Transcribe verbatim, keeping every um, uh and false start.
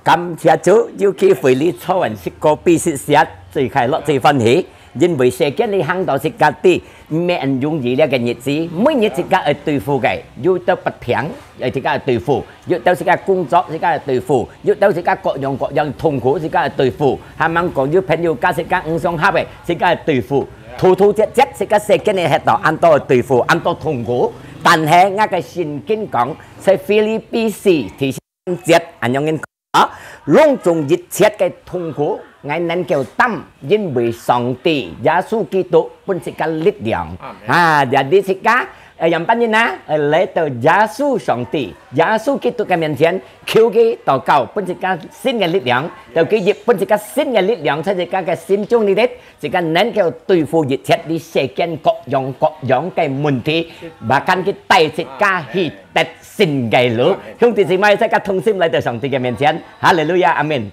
感謝主，有機會你坐穩食果子食，最快樂最歡喜。因為世間你行到自家知，毋係恁容易這个日子，每日自家愛對付个，有兜不平，愛自家愛對付，有兜自家工作自家愛對付，有兜自家各樣各樣痛苦自家愛對付，還吂講有朋友佮自家毋相合个，自家愛對付，突突折折自家世間个係到恁多對付，恁多痛苦。但係𠊎个聖經講，在腓立比四第三節恁樣講。 啊，攏總一切个痛苦，𠊎能夠擔，因為上帝耶穌基督分自家力量。啊，jadi自家，呃，樣般人啊，呃，來到耶穌上帝、耶穌基督个面前，求佢禱告，分自家新个力量，就佢亦分自家新个力量，在自家个心中裡頭，自家能夠對付一切這世間各樣各樣个問題，bahkan佢帶自家去得勝个路。兄弟姊妹，自家同心來到上帝个面前，哈利路亞，阿門。